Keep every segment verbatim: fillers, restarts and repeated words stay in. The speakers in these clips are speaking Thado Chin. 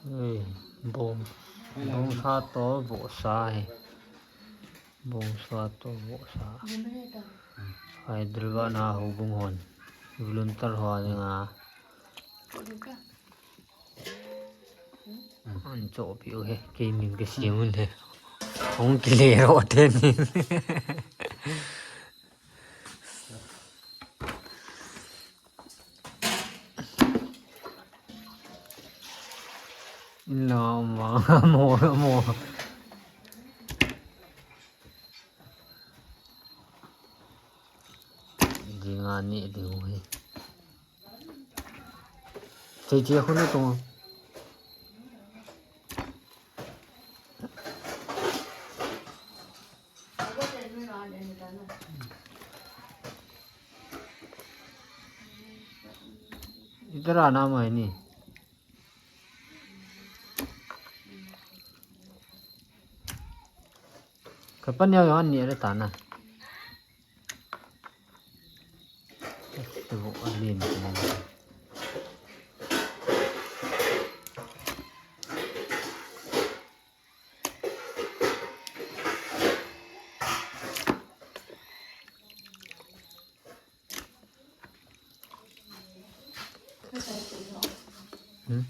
Ei, bong, bongsa to vohsa hi. Bongsa to vohsa. Hyderabad na houbung hon. Volunteer ho dinga. An chohpeh u hi, kei min kasem un hi. Hung kile ro te ni. Ina ma mo mo. Dinga ni diu hi. Che che khu na tong. Itara na mai ni. Kapan ya yon ni ada tanah. Tengok alin. Hmm?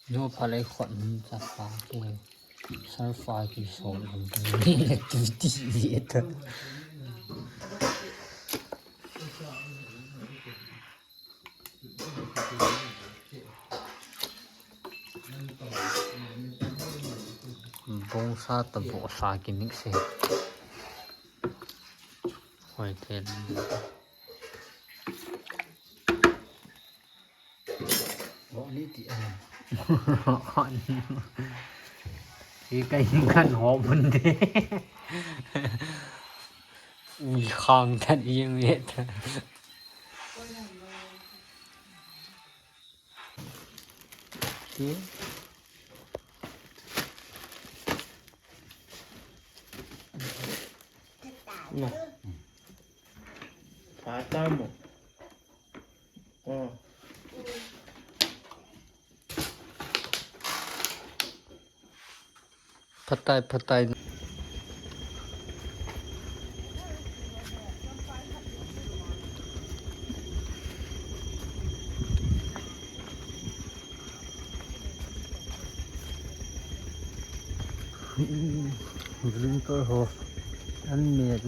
No, phalei khot, hmm, sa fa ke. Sa fa ke so, hmm, activity le ta. Bongsa to vohsa ki mix e. Hoi te. Voh ni ti a. Ki kai kan ho bun de. Ui khang tan i met. Ti. Na. Pata mo. Oh. Phatai, phatai. Volunteer ho an mel.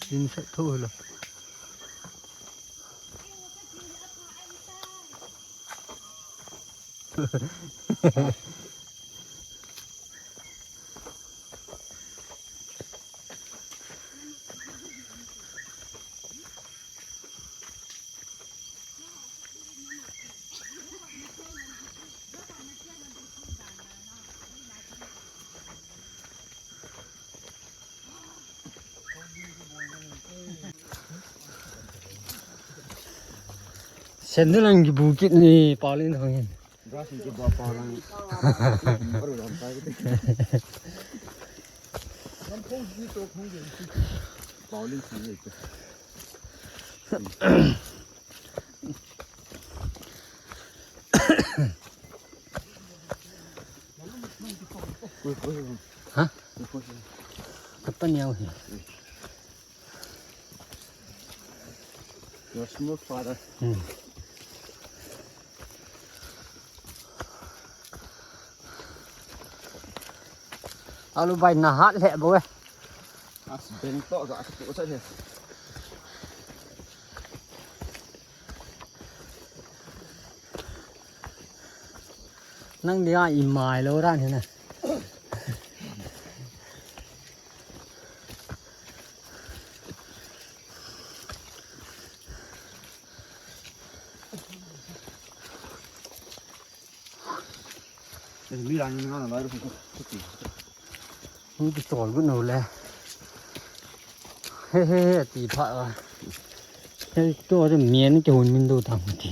Jin sa tho la. Sendal ang gibukit ni Pauline Thangin. Brush ni ba pa lang. Baru lang tayo. Pauline Thangin. Ha? Kapan yau hi. You're smooth, father. Hmm. Alu bai na hat le bo e. As beng to ga ka tu sa he. Nang dia i mai lo ran he na. Mi lang ni nga na lai ru. Hung kichol gu nu le. He he he ti pha a. Ei, to, to, mian ke hun min do ta mo ti.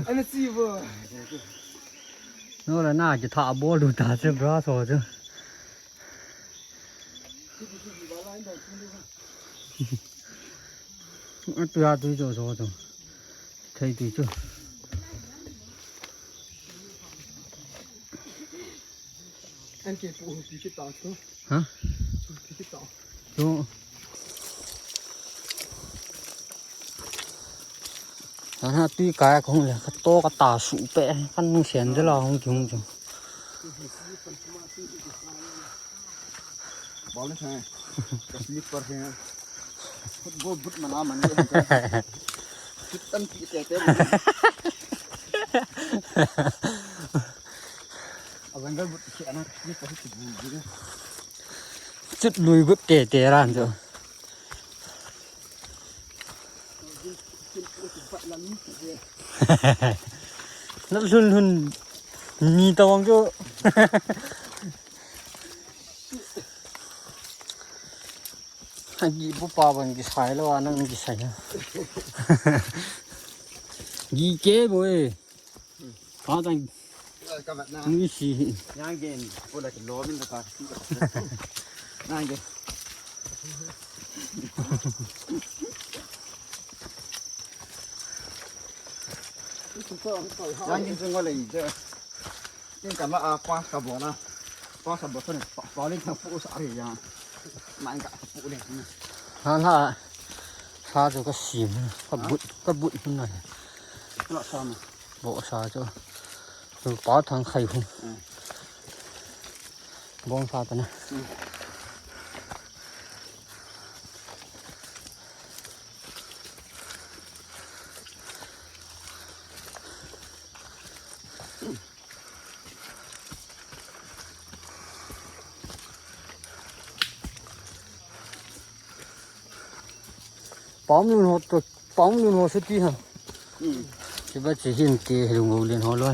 Ana chi bo. No la na ki tha bol du ta che bra so che. Atu ya tu jo so to. Thei tu chu. An ke pu pi ki ta chu. Ha? Chu pi ki ta. Chu. Ana tui kai kong le ka to ka ta su pe kan nu sen de la hong ki hong chu. Bol ni thang. Ka slipper he. Football boot mana man ni. Foot tan pi te te. A jungle boot ki ana slipper ki bu bu. Chut lui boot te te ran chu. Na lhun lhun ni tawng chu. Gi bu pa ban gi sai lo, anang gi sai. Gi ke bo e. Ka tang. Ka mat na. Ni si. Yang gen. Ko la ki lo min ta ka si ka. Nang gen. Yang gen sung wa le je. Ken ka la a pa ka bo na. Pa ka bo sa ni pa, pa le ka pu sa ri ya. Ma ka pu le. Ha la. Sa jo ka sim. Ka but, ka but na. La sa ma. Bo sa chu. Pa thang khai hu. Bong sa ta na. Pom nun ho to, pom nun ho se ti ha. Ti ba chi hin ti lung ho len ho lo.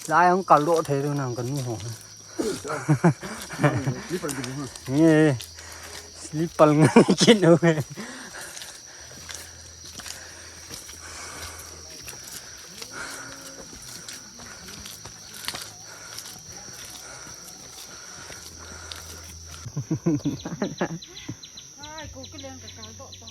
Lai ang kal lo thei lo nang kan nu ho. Slipper ngai kin o. Ai, ko ke leng ka kal doh ta.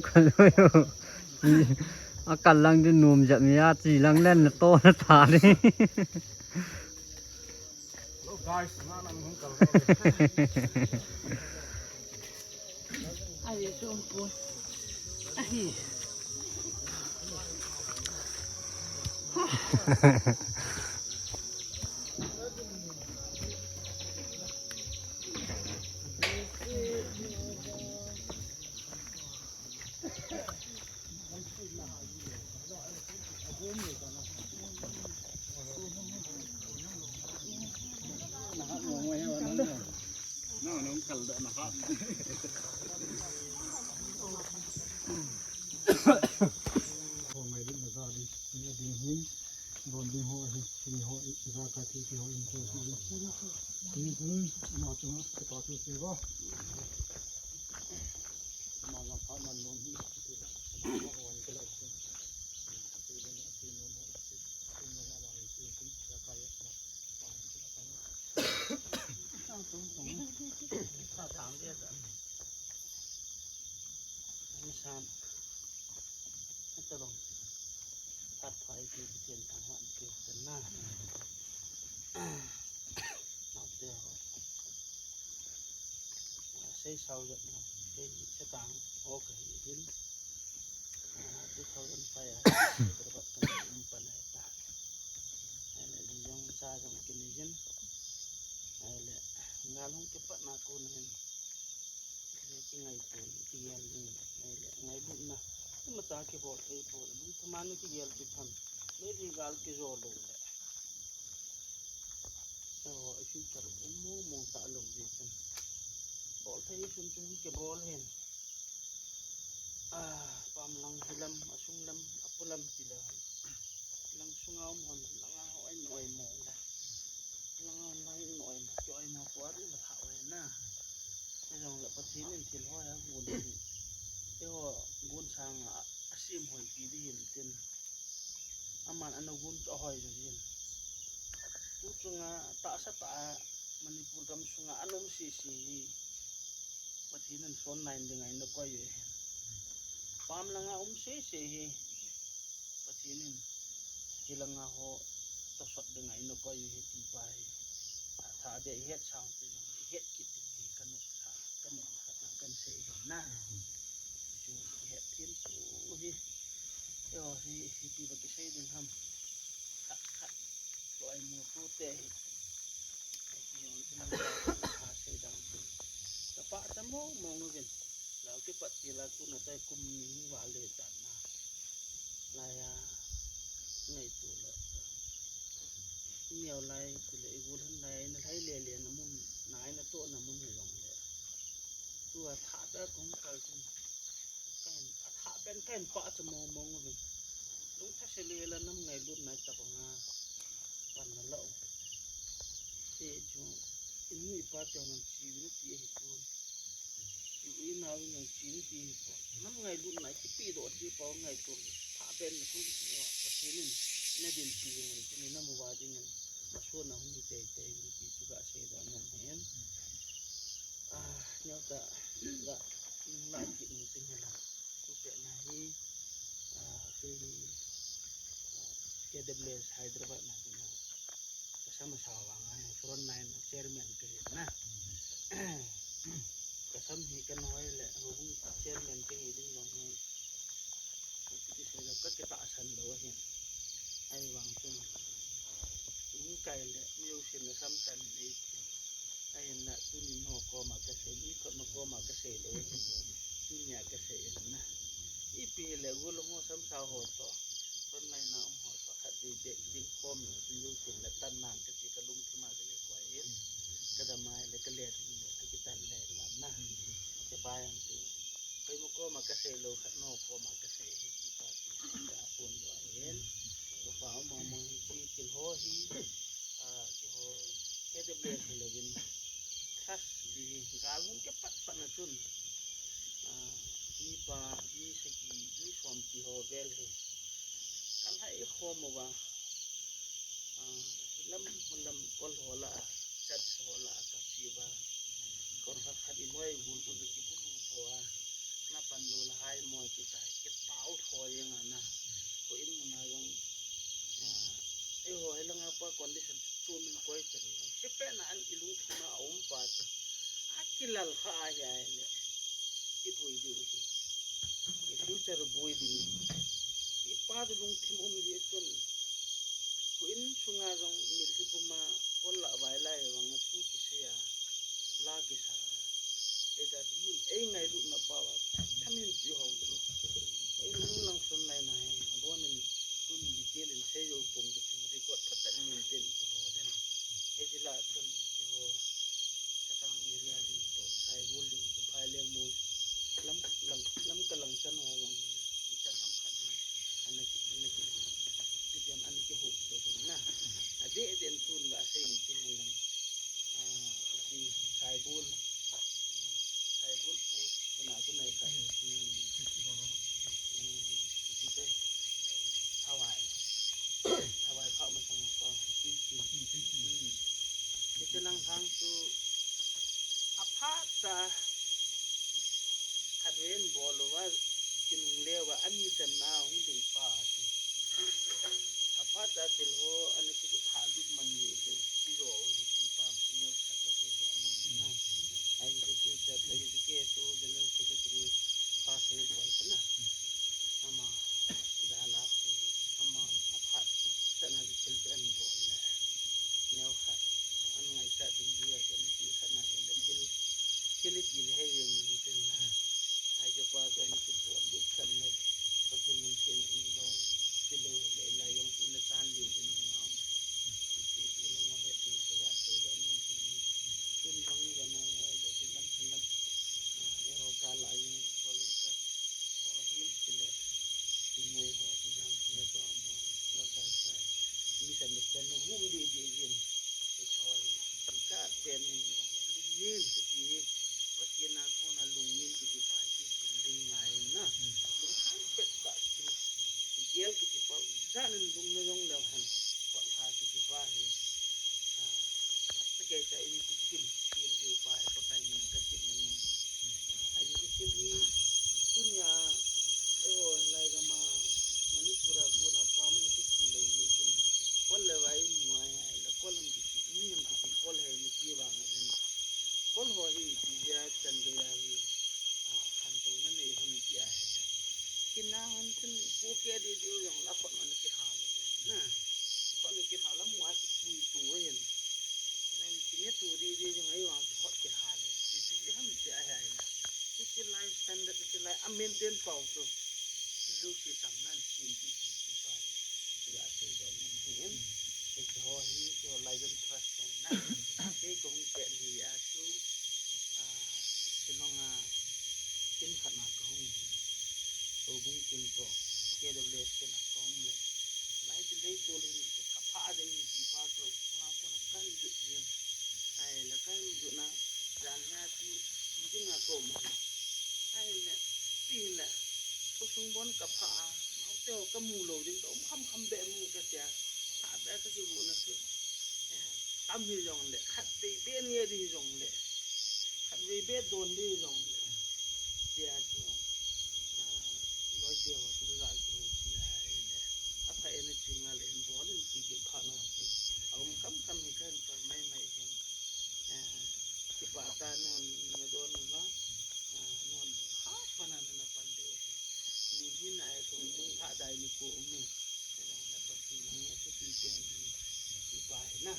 Kaloi o. Akal lang din nom jat mi a, chi lang len na to na ta ni. Hello guys, na na hung kal. Ai, chu um pu. Ahi. Don ding ho, hi, hi ho, i, i za ka ti, ti ho, in ko, hi, hi, hi, ma tu, ke pa tu se ba. Ma la pa man non hi, ti la, ma ho an ke la se. Ti le na, ti non ho, ti, ti non ho, ma le, ti, ti, za ka ya, ma, pa, ti, pa. Sa tang de sa. Insan. Ito bang. Pat phai ki, ki chen tang wan ki chen na. Nau te ho. Sei sau jat na. Sei se tang. Okay, hin. Two thousand five. Berbat kan umpan ta. Jong kinei jin. Ahile, ngal hung kipat na kon hin. Kingaito, kigel jin. Ahile, ngailutna. Imacha kibol thei poi. Lungthim a na kigel kit ham. Meitei gal kijo lou le. Eiho, i future um mong mong talou jeh chun. Bol thei sun chun kibol hin. Ah, pam lang hilam, asung lam, apolam ti le. Lang sunga um hon, langa ho ahin oimo le. Langa ho ahin oimo, ki oimo po a ri matha oi na. Hijongle Pathen in thil ho hi agon hi. Eiho, gon sanga, asem hoi pi ding hin tin. Aman ana gon chu ahoi jo jin. Tu chunga tahsa tah a Manipur gam sunga ana um sese hi Pathen in frontline dinga eina koi u ahin. Pam langa um sese hi Pathen in hilanga ho tosot dinga eina koi u ahi ti pa hi. Atha be het sang te jong het kit ding hi kanu sa kanu khat na kan sei hi na. Chu het tin chu hi. Eiho hi, hi pi ba kisei ding ham. Khat khat. Loi mu tu te hi. Ai ki yon tu na ha sei dang. Ka pa ta mo mo nguvin. Lau kipat ti la ku na tai kum ni va le ta na. Laiya. Ngaito le. Neo lai tu le i gul han lai na lai le le na mun. Nai na to na mun hi long le. Tua tha ta kong kal chun. Kahin, atha pen kahin pah chu mong mong uvin. Lungthase le la nam ngailutna tabang a pan na lou. Hichu, inu ipa te hon chi uvin ati ahi pon. I, inau in chi uvin ati ahi pon. Nam ngailutna kipe doh ti pa ngaito le. Tha pen na chu Pathen in na dinpi jing in, tuni na mu va ding in. Na so na hung hi tei tei in ti chu ka sei doh nom hen. Ah, neo ta, ga, nung la ki nung ting hela. Tu pe na hi, ah, tu hi, ah, K W S Hyderabad na tu na. Kasam sa wa nga, front line chairman ka hi na. Kasam hi ka noi le, hung chairman ka hi ding jong hi. Ti se lo ka kita san lo hi. Ai wang tu. Hung kai le, mi u sin na sam tan nei. Ahin na tuni ho koma kasei, mi koma koma kasei lou. Tunia kasei na. Ipi le gulong ho samsa ho to. Frontline na um ho to. Khat di dek ding kom ni, tu lu sin na tan nang kati kalungthim a kati koi in. Kadam a le kale le kakitan le la na. Ke pa yang tu. Koi mo koma kasei lou khat no koma kasei. Ka pun lo in. Ka pa mo mo hi ki ho hi. Ah, ki ho, K W S hi lovin. Trust ti hi, gal hung kipat pat na chun. Ah, mi pa, mi sagi, mi som ti ho vel hi. Kal hai ho mo ba. Ah, lam, lam, kol ho la, chat ho la, ka chi ba. Kol ha khat i moi gul ko ki bulu tho a. Na pan lo la hai mo ki tai, ki pau tho yang a na. Ko in mun a jong. Ah, eiho, helanga pa condition chu min koi chen. Che pe na an i lungthim a um pa chu. A kilal kha a hi a le. I boi diu hi. I future boi ding. I pa tu lungthim um di chun. Ko in sunga jong mi ki puma kol la vai lai wang na chu ki se a. La ki sa. Eta min ei ngailutna pa wa. Thamin pi ho chu. Ei lung lang sun lai na. Abon in tun detail in sei yo pong ko record phat tan min ten ko ho den. Hei jila chun keiho Satang area ding to, Saibol ding to, Phaileng mu, lam, lam, lam kalang chan ho jong, i chan ham khat ding, ana ki, ana ki, ki dem ana kihup to ding na. Adeh den tun la sei ni tin lang. Ah, ki Saibol, Saibol pu, kena tu nai khat. Hmm. Hmm, ki te, Thawai. Thawai kha masang pa, ki, ki. Hmm. Hiti lang thang chu aphat cha khat ven bol uva kinungle uva ani channa hung ding pa chu. Aphat cha thil ho ani chu pha lut man ni chu i ro hi ti pa chu neo khat ka sei do man na. Ai chu chu cha ai chu ke chu general secretary pa sei bol chu na. Ama jala khu ama aphat cha na thil chu an bol le. Kani hum di di jin. Choi. Ka pen hum. Lungin kiti hi. Pathen a kona lungin kiti pa kijin ding ngai na. Lunghan pet ta kin. Gel kiti pa. Janin lung na jong leo han. Pathen kiti pa hi. Ah, Pakai ta in kikim. Kim diu pa hi Pakai in kakim na nung. Ai, ni kiti hi, tunia, eh, lai gam a, Manipur a kona pa man kiti lou hi kin. Kol le vai mu ai, ai la kol ham kiti, mi ham kiti, kol he ni ti vang a hin. Kol ho hi, ti ya chan gei a hi, a, khantouna nei ham ti a hi. Kina hon tin, ko ke di di jong la khon an kihal lou na. Khon kihal la mu a kipui tu hin. Nan kine tu di di jong ai vang khon kihal lou. Ti ti ham ti a hi ai na. Hiche lai standard, hiche lai a maintain pau chu. Lu ki tam nan chin ti ti ti pa. Ya se do nan hin. Hiche ho hi, yo lai jon trust na. Kei kong pe hi a chu. Ah, Shillong a kin khat na kahung. Houbung kin to. K W S kin a kahung le. Lai ti lei to le ka pha ding ti pa to. Nga kona kan ju ding. Ai, la kan ju na. Jan hia chu, ti ding a ko ma. Ai le, pi le. Ko sung bon ka pha a. Mau te ho ka mu lou ding to. Kham kham be mu ka tia. Sa be ka ki mu na se. Eh, tam hi jong le. Khat be be ni di jong le. Khat be be don di jong le. Tia chu. Ah, loi te ho tu la chu pi ai le. A pha en chu ngal en bol in ki ki pha no chu. A um kam kam hi kan par mai mai hin. Eh, ki pa ta non ne don va. Ah, non ha pa na na pan de. Ni hin ai ko lung ha dai ni ko um ni. Ela na pa ki ni ko pi pen ni. Ki pa na.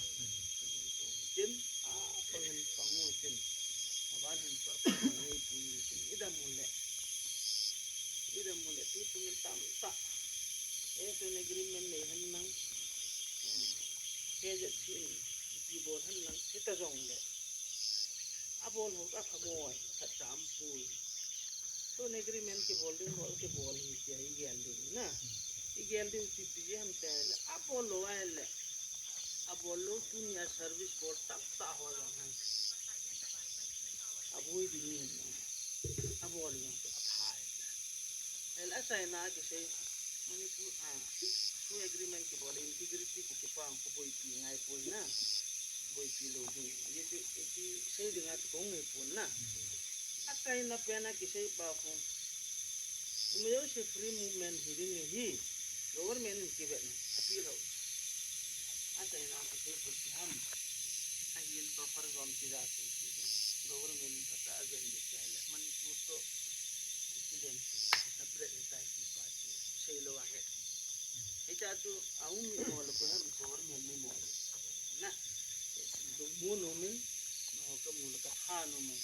Tin, ah, pangen pangu tin. Aban hin pa pangen pui tin. Ida mule. Ida mule tu tu min tam ta. Eh, tu ne agreement nei han nang. Hmm. Ke je tin, ti bol han nang, ti ta jong le. A bol ho ta kha moi, kha tam pui. Tu ne agreement ki bol ding, bol ki bol hi tia i gel ding na. I gel ding ti ti je ham te le. A bol lo ai le. A bol lo tu ni a service bol tam ta ho jong han. A boi ding ni. A bol jong ta thai. El a China kisei Manipur, ah, tu agreement kibol integrity kiti pa ko boipi ngai poi na. Boipi lou ding. Ye ti, ye ti sei ding a ti kong ngai pon na. A China pen a kisei pa ko. Umi yo se free movement hi ding hi. Government in kivet na. Appeal ho. A China kisei ko ti ham. A yin buffer zone kija tu ti. Government in kata a jen ni kya le Manipur to. Kilian separate tai ti pa chu sei lou a he. Hicha chu a um mi mo le ko ham government mi mo le. Na. Lungmu nu min, no ka mu le ka pha nu min.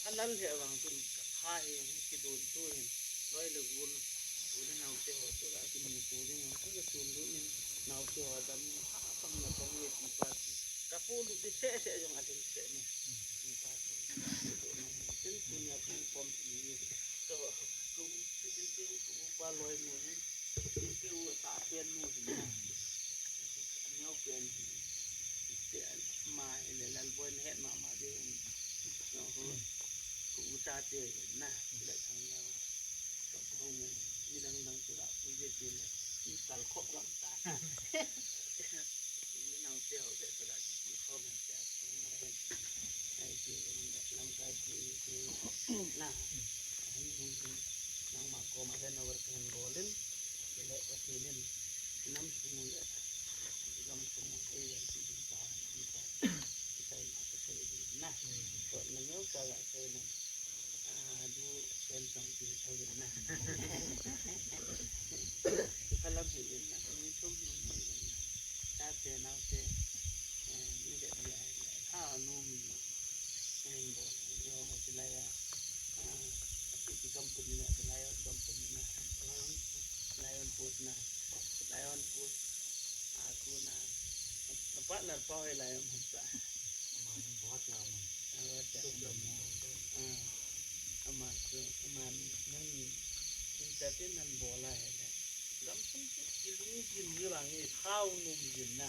A lal he vang chu ka pha he, ki don tu he. Loi le gul, u le nau te ho chu la ki mu tu ding, ka ka tun lu min, nau te ho dam, ha, kam na kam ye ti pa chu. Ka pu lu ti se se jong a ding se ni. Ti pa chu. Tin tunia kong pom ti. Ko, ko, ko, ko, pa loi nu hin. Ko, ta pen nu hin. Neo pen hin. Te ma hin le lal boi ne het ma ma de hin. No ho. Ko, u cha te hin na. Le thang neo. Ko, ko, mi dang dang tu la, ku je te le. Ni kal khop gam ta. Nau te ho te pada ki ki ho ma te a ko ma he. Ai ki lam kai ki ki na. Hung hung hung. Nang ma ko ma he na war kan golin. Ki le ka ki nin. Nam sung le. Gam sung e ya ki din ta ki ta. Ki tai ma ka sai din na. Ko na neo ka la sai na. Ah, du pen song ti thau din na. Phalam hi din na. Ni thum ni na. Ta te nau te. Eh, ni de ya. Ha nu mi. Ni bo. Yo mo ti la ya. Ah, ti ti company na, ti la ya company na. Lion, Lion Post na. Lion Post. Ah, ku na. Na partner pa ho Lion Post sa. Ama ni bahut ya mo. Ah, bahut ya mo. Ah. Ama chu, ama ni, nang ni, entertainment bol a he le. Gam sung chu, ilung jin ni bang ni, thau num jin na.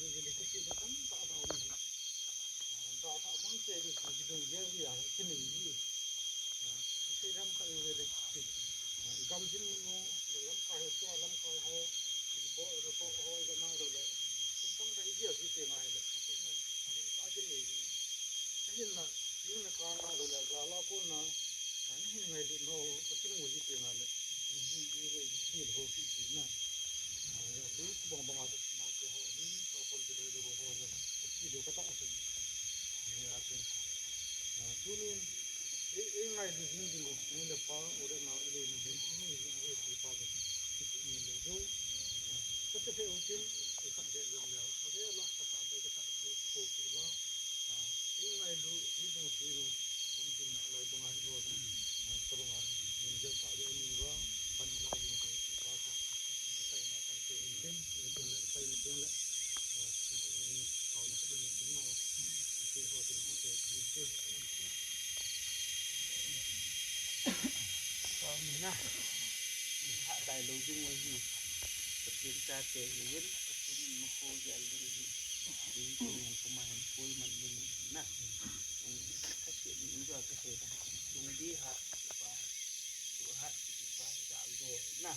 ni ni ni kasi na tam ta ta ni. Da ta bang che ni ki dung ge ni ya ki ni ni. Kasi ram ka ni ni ki. Gam jin no lam ka he to lam ka ho. Bo ro to ho ga na ro le. Tam ta i ji ji te ngai le. Kasi na ta ke ni. Kasi na Ina ka nga lo le, ga la ko na, ani hin ngai lu no, ka tin mo ji pe na le. Ni hin ni le ji ho ki ki na. Ya, bu bang bang a na ke ho ni, ka kon ti le ho ho ya. Ki do ka ta so. Ya, te. Tunin, e, e ngai lu ni ni ni le pa, o le na, o le ni ni ni ni pa ni le jo. Ka te pe o tin, e ka de lo le. A ve la, ka ta de ka ta ko ko la. Ing ai lu, i dong si lu, um jin na lai bang ai lu, ka bang ai, jin jel ta jel ni wa, pan la jin jel ta ta. Sai na kan se in tin, in tin le, sai ni tin le. Kau na tin tin na. Tin ho tin ho tin tin. Kau ni na. Ha dai lo jing wa hi. Ka tin ta te ni yin, ka tin ma ho jel ding hi. Ni tin yan kuma hin koi man ding na. Kasi ni jua kasi ta. Tung di ha si pa. Su ha si pa ga go na.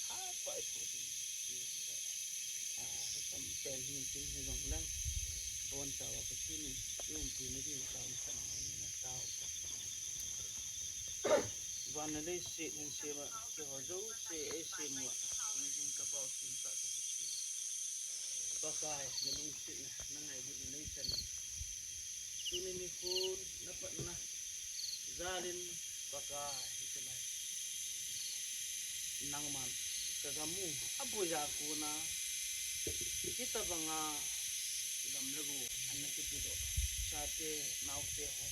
Ha pa ko si. Sam pen ni tin ni jong lang. Bon ta wa kasi ni. Yung pi ni di ta sa na ta. Van le si ni si ma ki ho jo si e si mo. Ni ka pau sin ta ka si. Pakai, na lungsetna, na ngailutna, na ichan. Tuni nikhon, na patna, jalin, Pakai, hiche lai. Nangman, ka gam u, aboi a kona, hitabanga, gam le go, ana kipedoh, chate, naote ho.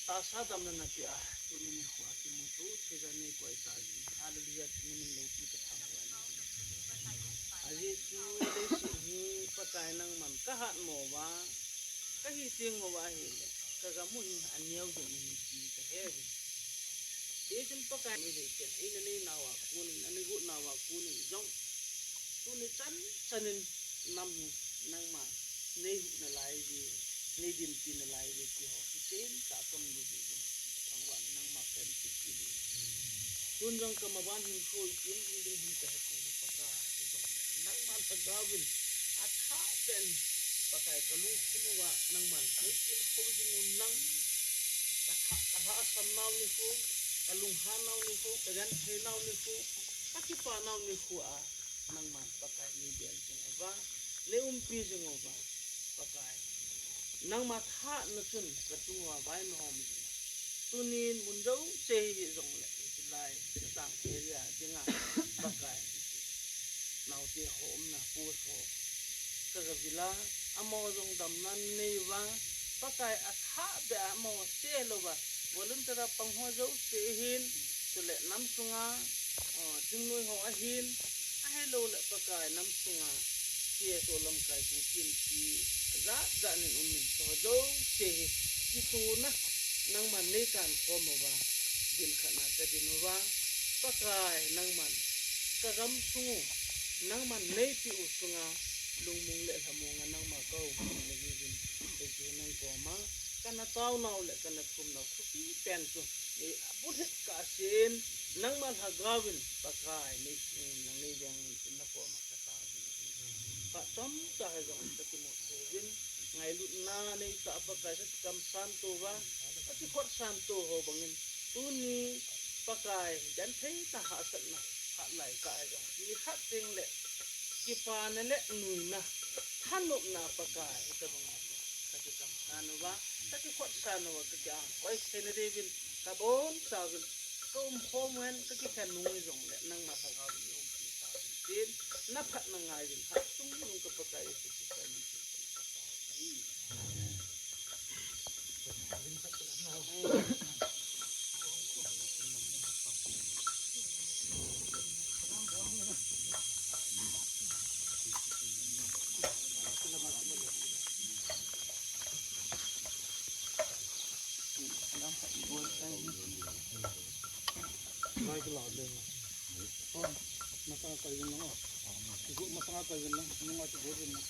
Tahsa damna napeh a, tuni nikho a kimuto thei a neikoi tauve. Hallelujah, tuni min loupi kathangvah in. Ajeh chu leiset hi Pakai nangman kahat mo uva, kahi teng uva ahile, ka gam u hi aneo jong ahi ti kahe uve. Hichun Pakai nei le chen, eina neinau a konin, anei got nau a konin jong, tuni chan chanin nam hi nangma nei huhna lai uve, nei dinpi nalai uve ti ho, kichen tah kamu uve. Thangvahna nangma kahin pe uve. Tun jong kamaban hinkho ipi hung ding ham kahe poi Pakai, ti jong le nangman Lhagao vin athah beh in Pakai kalungthim uva nangman nei tilkhou jing un lang. Kathah, kalhahsam nau nikho, kalunghan nau nikho, kagenthei nau nikho, kakipah nau nikho a nangman Pakai nei bel jing uva, nei umpi jing uva, Pakai. Nangma thahatna chun katung uva vai nahom jing. Tunin mun jouse hi hijongle, hilai, Sintang area dinga, Pakai. Naote ho umna, post ho. Kaga vil a, amaho jong damna nei uva, Pakai athah beh a amaho seh louva, volunteer a pang ho jouse hin, chule nam sunga, o, thingnoi ho ahin, ahiloule Pakai nam sunga, C Solam kai pu kin ki jat jat nin um min. So jouse hi kituna nangman nei kan khom uva, din khat na ka din uva. Pakai nangman ka gam sungu, nangman nei pi u sunga, lungmong le lhamong a nangma ka u le givin. Ei ki nang koma kana tao nau le kana thum nau thupi pen chu. Ei abul hit ka sin, nangma lhagaovin Pakai nei, nang nei veng min tin na koma ka tao. Phat chomcha hijong ka kimu thou vin, ngailutna nei ta Pakai ka kikam santo uva, ka kikhot santo ho bangin, tuni Pakai genthei tah hahsatna, phat lai tah hijong, mi khat teng le kipana le nuina, thanopna Pakai hitabang a ka kikam san uva, ka kikhot san uva, ka kiang koi thei na diuvin, ka bonchauvin, ka um khom uvin, ka kikhen nung jong le, nangma lhagao vin umpi tauvin tin, na phatna ngai uvin, hatchungnung ka Pakai Jesu Christa min in ka tao hi. Mai ke la de. Oh, masanga kai uvin lang, oh. Kigo masanga kai uvin lang, nunga kigo uvin lang.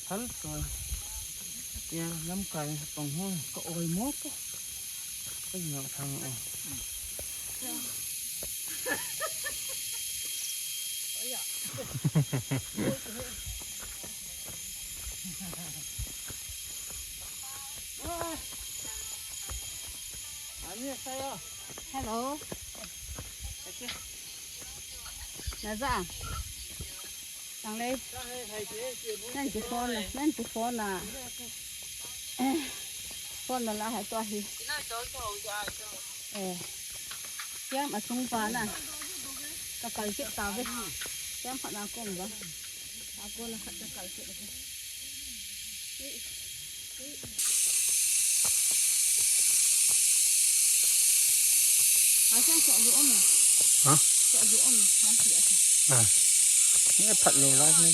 Hal toi. Tia lamkai pang ho ka oi mo po. Ka ina thang o. Hello. Naja. Tanglei. Nang ki phone na, nang ki phone na. Phone na la hai to hi. Eh. Kiam a chung pa na. Ka kal kit ta ve. Kiam khat na kom ba. A kon na khat ka kal kit. Hah? Ah. Ni phat lou lai ni.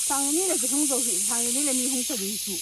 Sang ni le hung zo hi, sang ni le mi hung sa ding chu.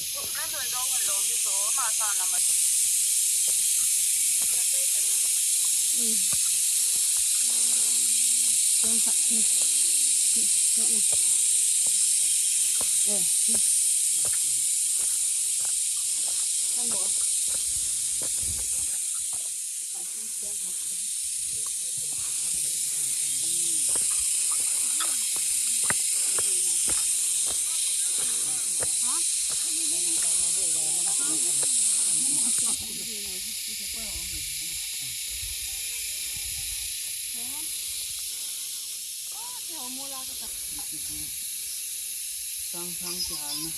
Sang sang kihal na.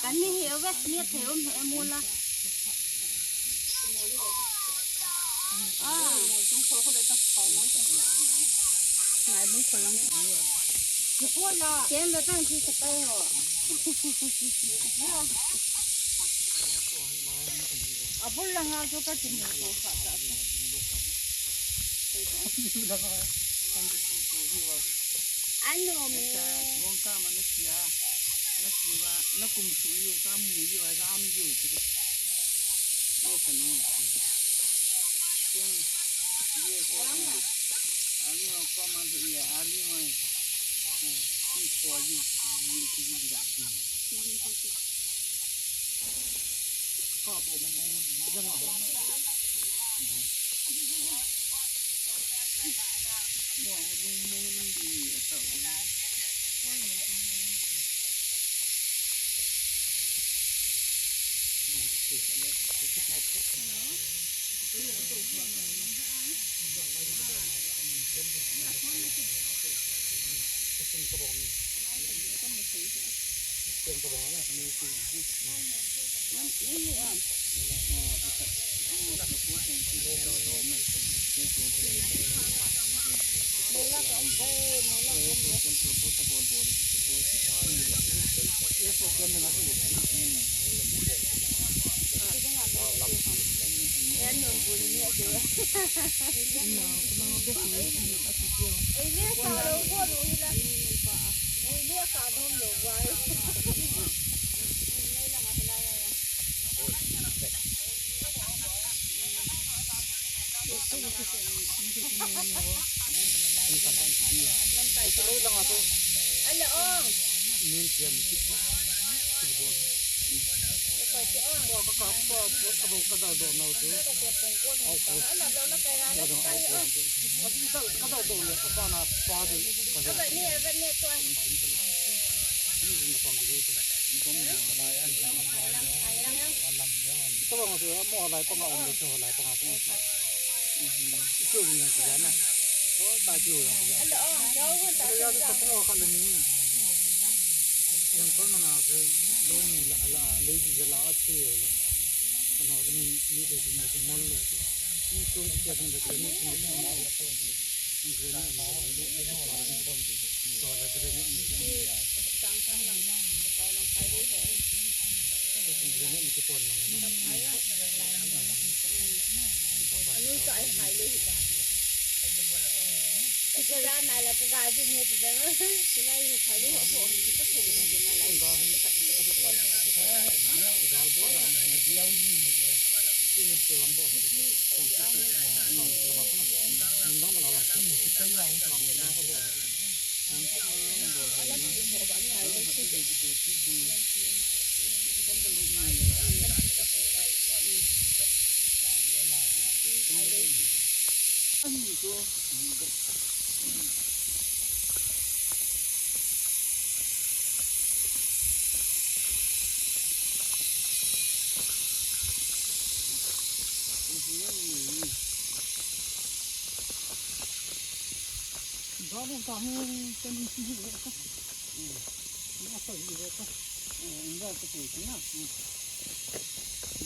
Kan ni hi ove, ni thei um hi mula. Ah. Nai bung kholang. Ken da tang chi sa tai ho. Abul langa chu ka kimu to kha ta. Ano me. Bong ka ma na sia. Na sia, na kum su yu ka mu yu a jam yu. Army ho command ho ye, army ho ye. Eh, si ko ju, ju, ju, ju, ju. Ka bo mo mo jang a. Mo mo mo mo di ta.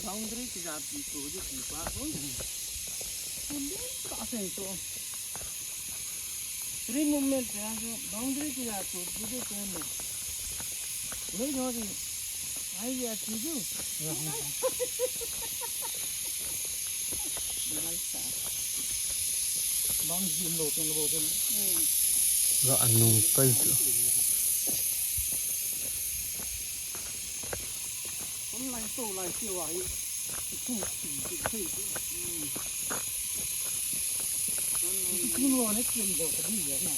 Boundary kija pi to di pi pa ho. Ka sen to. Free movement ya jo boundary kija to di de to ne. Lei jo di. Ai ya ti ju. Boundary lo to lo to. Ga anu kai to. Online to lai ti wa hi. Tum tum tum tum. Tum lo ne tum lo ta ni ya na.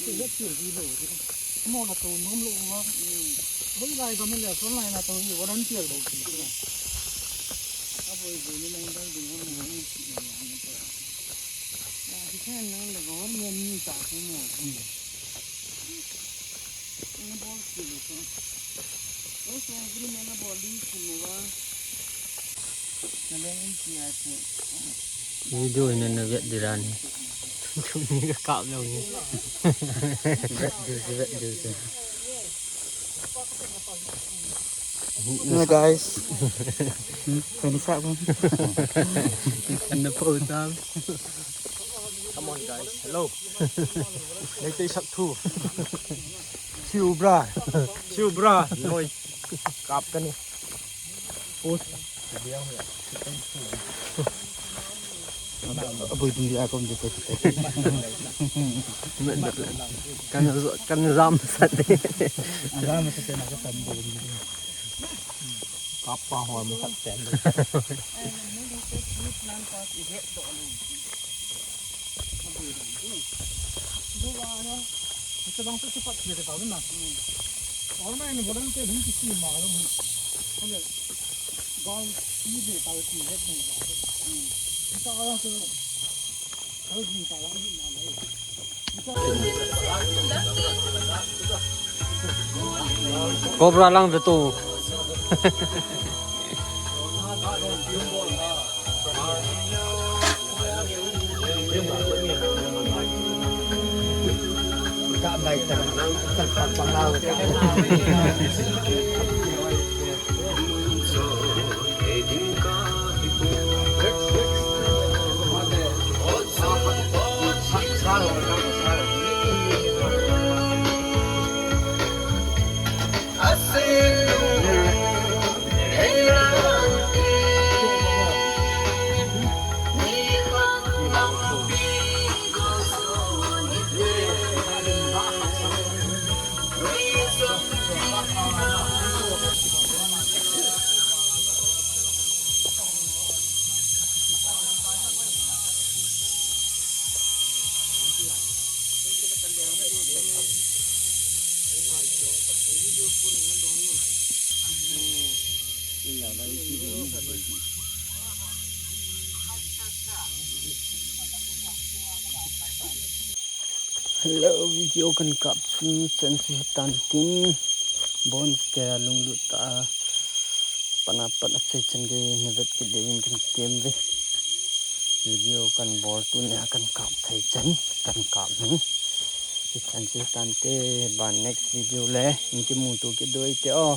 Tum lo tum di lo. Mo na to nom lo wa. Hoi lai ga me le online na to hi volunteer lo ti na. A boi boi ni nang dal ding mo ni ti na na to. Ya di chen nang le government ni ta ko mo. Video in na vet di rani. Tuni ka kap lo ni. Vet di, vet di. Hello guys. Hmm, finish up. Ano pa utang? Come on guys. Hello. Nagtay sa two. Siu bra. Siu bra. Noi. Kap ka ni. Post. Aboi ding dia kom dia. Kan, kan jam sat. Jam sat na ka tam bo. Kap pa ho mo sat. Nan pa ti het do lo. Abu lo. Lo wa no. Kita bang tu cepat dia kata mana. Orang main volunteer hum kisi malu. Kalau bang ti dia tahu ti het ni ba. Kita orang tu tahu ti tahu ni mana. Cobra lang ve to. Hello, video kan kap chu chan chu hitan tin, bon ke lunglut ta, pana pat achai chan gei na vet kit deuh in kan kem ve. Video kan bol tunia kan kap thei chan, kan kap hi. Hichan chu hitan te, ban next video le, in kimuto kit diu te o.